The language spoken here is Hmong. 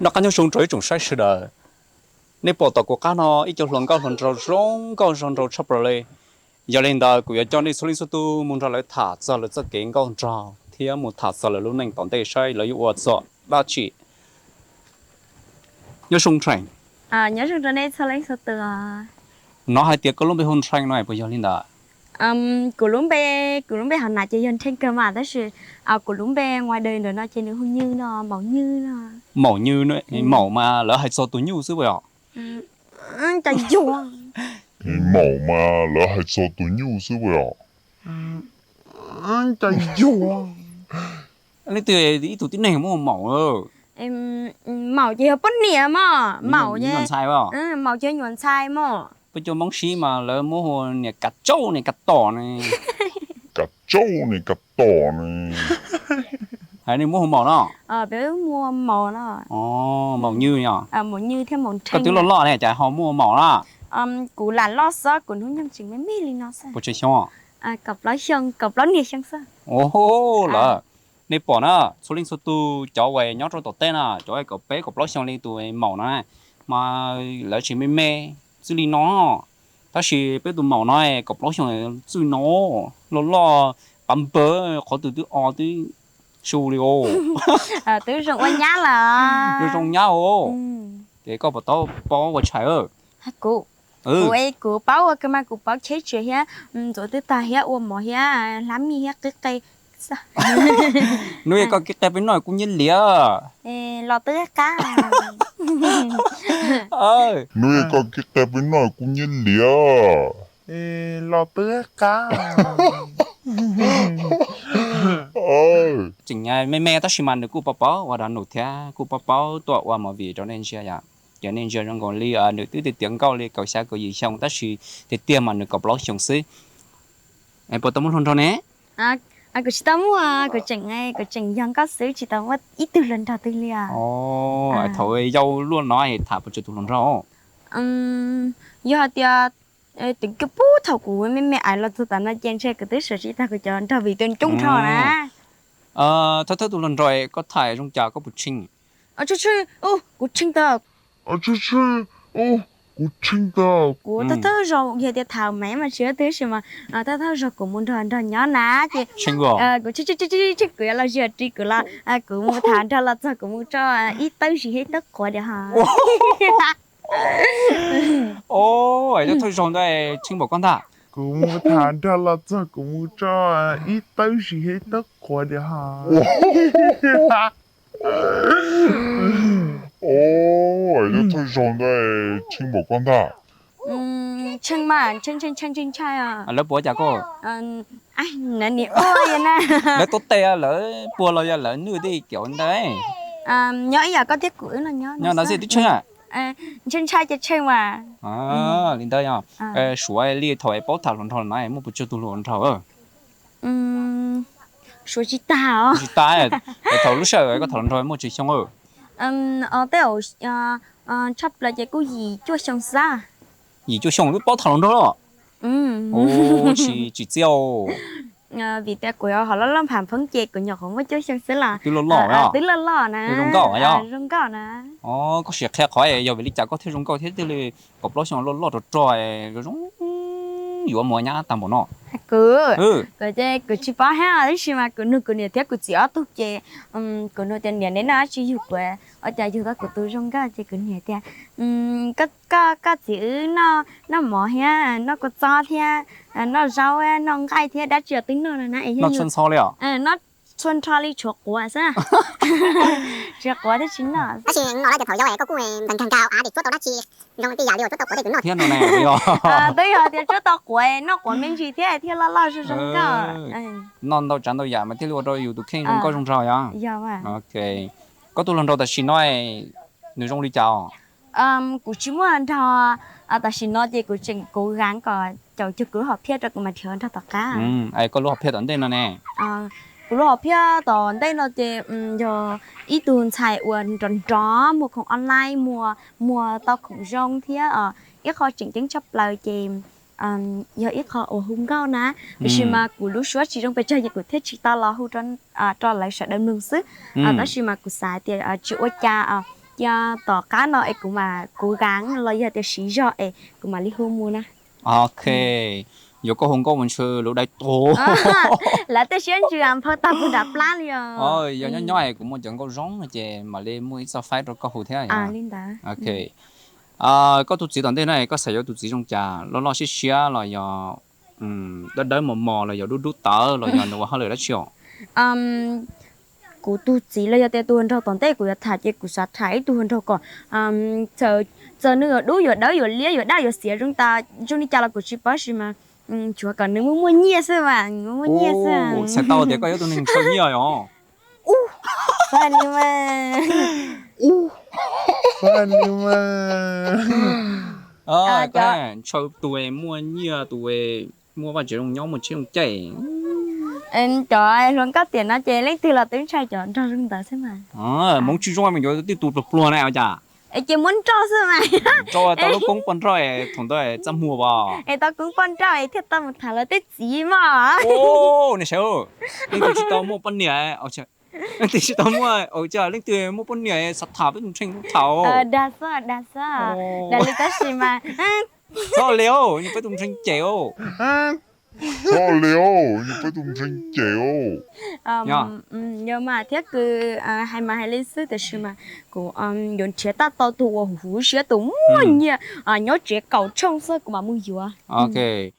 Noj qab nyob zoo rau ib tsoom saib sawv daws. Nej pom tom kuv qab no ib co hluas nkauj hluas nraug zoo nkauj zoo nraug tshaj plaws li. Yog li ntawd kuv yuav coj nej txhua leej txhua tus mus nrog lawv tham txog lawv txoj kev nkauj nraug thiab mus tham txog lawv lub neej tom ntej saib lawv yuav ua txog dab tsi. Nyob zoo Nrheem. Nyob zoo rau nej txhua leej txhua tus. Hnov hais tias koj lub npe hu Nrheem no puas yog li ntawd? Kuv lub npe, kuv lub npe hauv nav ces yog Nrheem kawg mas, tab sis kuv lub npe ngoài đời ntawm no ces nws hu Nywj no, Maum Nywj no. Maum Nywj, maum mas lawv hais txog tus nyuj xwb puas yog? Cov yuag. Maum mas lawv hais txog tus nyuj xwb puas yog? Cov yuag. Leej twg ib tug tib neeg muab hu maum? Maum ces yog poj niam mog, maum, nyuam ntxhais os. Maum ces nyuam ntxhais mog. Peb cov Hmoob sib mas lawv muab hu niam kav tsauj niam kav tom ne. Kav tsauj niam kav tom ne. Hais nej muab hu maum no? Peb muab hu maum no. Maum Nywj yog? Maum Nywj thiab Maum Nrheem. Koj twb loj loj ne cas ho muab hu maum na? Kuv lam loj xwb, kuv hnub nyoog tseem me me li no xwb. Puas tsawg xyoo? Kaum plaub xyoo, kaum plaub niaj xyoo xwb. Lawm, nej pom na, txhua leej txhua tus cov uas nyob rau tom tej na, cov kaum peb kaum plaub xyoo li tus maum no, mas lawv tseem me me xwb li no. Tab sis peb tus maum no kaum plaub xyoo txwj no, loj loj, pav npawg, qhov twg twb o twb su li os. Twb zoo ua nyab lawm. Zoo zoo nyab os. Ces koj puas tau paub ua tshais? Kuv, kuv, kuv paub ua kawg mas, kuv paub cheb tsev thiab, ntxuav twb tag thiab, ua mov thiab, hlab mij thiab, qib qe. Hnub ib koj qib qe peb noj kuj nyiab liam. Los twb qab. Hnub ib koj qib qe peb noj kuj nyiab liam. Los twb qab. Tseem me me tab sis mas nws kuj paub paub ua dog num thiab kuj paub paub tuaj ua movie rau nej ntsia yom. Ces nej ntsia zoo nkaus li nws twb tiav tiav nkauj li kaum xya kaum yim xyoo tab sis tiag tiag mas nws kaum plaub xyoo xwb. Puas tau muaj hluas nraug ne? Kuv tsis tau muaj, kuv tseem, kuv tseem yog nkauj xwb tsis tau muaj ib tug hluas nraug twg li os. Thaum yau luaj no tham puas tsawg tus hluas nraug? Yog hais tias twb pub thaum kuv me me aiv los txog tav no ces ntshe kuv twb sawv tsis tag kuv cov nraug vim tus coob nrho na. Thawj thawj tus hluas nraug koj tham zoo cas koj puas tsheej? Kuv tsheej tau. Kuv thawj thawj zaug yog tias tham mev mas tsis ua twg tab sis mas thawj thawj zaug kuv mus nrog nrog nyob na ces kuv tsheej, kuv yuav los zis ris kuv los kuv mus tham nrog los txog kuv mus tso ib tawb zis thiab ib tawb quav diam ho. Thawj thawj zaug ntawd tsheej npaum koj ntag. Kuv mus tham nrog los txog kuv mus tso ib tawb zis thiab ib tawb quav diam ho. Thawj zaug ntawd tsheej npaum koj ntag. Tsheej mas tsheej tsheej tsheej ntshai. Lawv puas cas koj? Lawv tuab tes lawv puag los yog lawv nwj tej kev ua ntawd? Nyob ib yam koj thiab kuv wb no nyob ntawd xwb twb tsheej. Ntshai ntshai ces tsheej mas. Li ntawd yog. Suav li thaum paub tham hluas nraug na muaj puas tsawg tus hluas nraug? Suav tsis tag os. Tsis tag. Thaum lub sij hawm koj tham hluas nraug muaj tsawg xyoo? Tej zaum tshaj plaws ces kuj yim cuaj xyoo xwb. Yim cuaj xyoo twb paub tham hluas nraug los? Tsis, tsis txiaj. Vim tias kuv ho loj loj npham pheeb ces kuv nyuam qhuav muaj cuaj xyoo xwb los twb loj loj na. Zoo nkauj na. Koj sim qhia qhov yog vim li cas koj thiaj zoo nkauj thiab thiaj li kaum plaub xyoo loj loj rog rog zoo zoo yuav mus nyab tag npaum no? Kuv, kuv ces kuv tsis paub thiab tab sis mas kuv nug kuv niam thiab kuv txiv ob tug ces kuv nug tias niam, neb noj dab tsi yug kuv, ua cas yug tau kuv tus zoo nkauj? Ces kuv niam tias koj, koj txiv wb noj mov thiab noj kua txob thiab noj zaub noj nqaij thiab dab tsi los twb noj no na. Noj txhua ntxhov li os? Noj txhua nrho li tshuav quav xwb. Tshuav quav thiab tsis noj. Tab sis no ces thaum yau koj kuj nkag nkag av ces tsuab tau dab tsi zoo tej yam li uas tsuab tau quav tej kuv noj thiab no ne. Twb yog tias tsuab tau quav, noj quav me ntsis thiab thiaj loj loj zoo zoo nkauj. Noj ntau tsav ntau yam mas thiaj li ua rau yus tus kheej zoo nkauj zoo nraug yog. Koj tus hluas nraug tam sim no nws zoo li cas? Kuv tsis muaj nrog, tam sim no ces kuv tseem kuv ghav kom caum cuag kuv lub hom phiaj rau kuv mam dhia nrog tom qab. Koj lub hom phiaj tom ntej no ne? Kuv lub hom phiaj tom ntej no ces yog ib tug ntxhais uas nrov nrov muag khoom online, muag, muag tau khoom zoo thiab ib qho tseem ceeb tshaj plaws ces yog ib qho uas hu nkauj na. Tiam sis mas kuv lub suab tsis zoo pes tsawg ces kuv thiaj tsis tau los hu rau lawv sawv daws mloog xwb. Tab sis mas kuv xav hais tias tsis ua cas, tom qab no es kuv mam kuv gas los yog tias siv zog es kuv mam li hu mus na. Ok, yuav koj hu nkauj mus ntshe lub dai tuag. Lawv tej siab ntsws nphau tag puag nram plab li os. Yog nyob nyob es kuv muaj cov nkauj zoo no ces mam li muaj ib txoj faib rau koj hu thiab. Li ntawd. Ok. Koj tus txiv tom ntej no koj xav yuav tus txiv zoo cas, loj loj siab siab los yog dawb dawb mos mos los yog dub dub tawv los yog nws ua hauj lwm dab tsi os? Kuv tus txiv los yog tias tus hluas nraug tom ntej kuv yuav tham ces kuv xav tham ib tug hluas nraug kom txawm nws yuav dub yuav dawb yuav liab yuav daj yuav xiav zoo tas zoo li cas los kuv tsis paub tab sis mas tsuav kom nws muaj muaj nyiaj xwb mas, nws muaj muaj nyiaj xwb. Xav tau tias koj yuav tus neeg ntshaw nyiaj os. Ub, xav li mas. Ub, xav li mas. Ntshaw tus muaj nyiaj, tus muaj vaj tsev zoo nyob, muaj tsheb zoo caij. Cov hluas nkauj tiam no ces leej twg los twb ntshaw cov nraug zoo ntawd xwb mas. Hmoov tsis zoo mas yuav tib tug pluag pluag na ua cas? Es ces muab nrauj xwb mas. Nrauj tau lub koob poj nrauj es thaum ntawd txaj muag as. Es tau koob poj nrauj es thiaj tau mus tham lawv tej txiv mas. Niag sawv, leej twg tsis tau muaj poj niam, leej twg tsis tau muaj, leej twg muaj poj niam xav tham peb tus ntseeg tham. Dag xwb, dag xwb, dag li tab sis mas. Txhob li, peb tus ntseeg cem. Txhob li, peb tus ntseeg cem. Yog mas thiab kws hais mas hais li xwb tiam sis mas kuv yuav nrhiav tab tom tus uas huv siab tus muaj nyiaj nyob tsev kaum tshooj xwb kuv mam mus yuav. Ok.